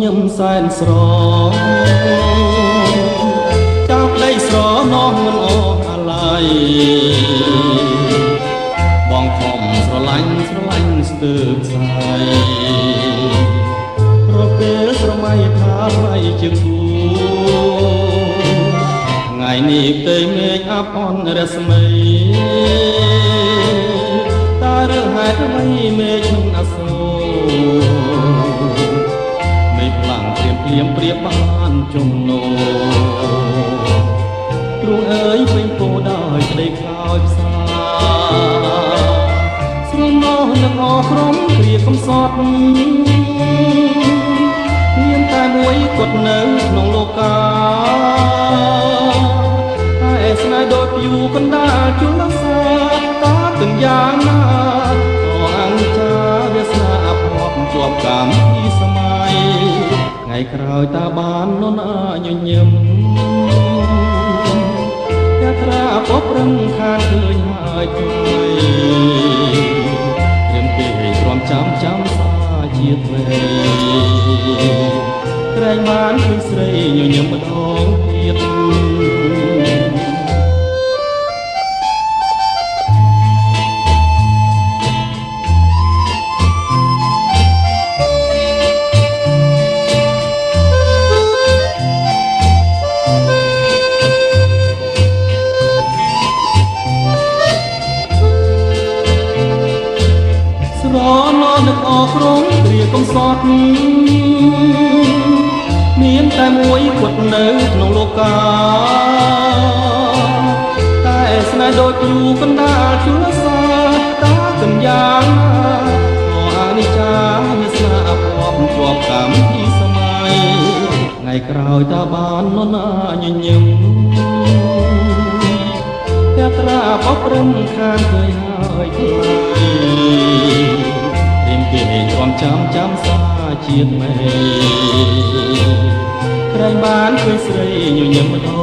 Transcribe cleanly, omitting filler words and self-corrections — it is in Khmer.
ញឹមសែនស្រចៅក្តីស្រណោះមិនអស់អាល័យបងខំស្រឡាញ់ស្រឡាញ់ស្ទើរខ្សែរពេលស្រមៃថាថ្លៃជាងគូថ្ងៃនេះផ្ទៃមេឃអាប់អន់រស្មីតើរឿងហេតុអ្វីមេឃមិនអសូរមេឃខ្លាំងព្រាមភ្លាមព្រៀបបានចំណោទ្រូងអើយពេញពោដោយក្តីខ្លោចផ្សាស្រណោះនឹងអក្រុមគ្រាកំសត់មានតែមួយគត់នៅក្នុងលោកាតែស្នេហ៍ដូចព្យូកណ្ដាលជលសាតាទាំងយ៉ាងណាក៏អង្ចាវាសនាអភ័ព្វជាប់កម្មពីសម័យថ្ងៃក្រោយតាបានននញញឹមយាត្រាពព្រឹងខានឃើញហើយថ្លៃត្រៀមគេទ្រាំចាំចាំសាជាថ្មីក្រែងបានឃើញស្រីញញឹមម្ដងទៀត ស្រណនឹកអក្រុងគ្រាកំសត់មានតែមួយគត់នៅក្នុងលោកាតែស្នេហ៍ដូចព្យូកណ្ដាលជួសាតាទាំងយ៉ាងណាក៏អនិច្ចាវាសនាអភ័ព្វជាប់កម្មពីសម័យថ្ងៃក្រោយតាបានននញញឹមយាត្រាបព្រឹងខានឃើញហើយថ្លៃរៀមគេទ្រាំចាំចាំសាជាតិមេក្រែងបានឃើញស្រីញញឹមម្ដ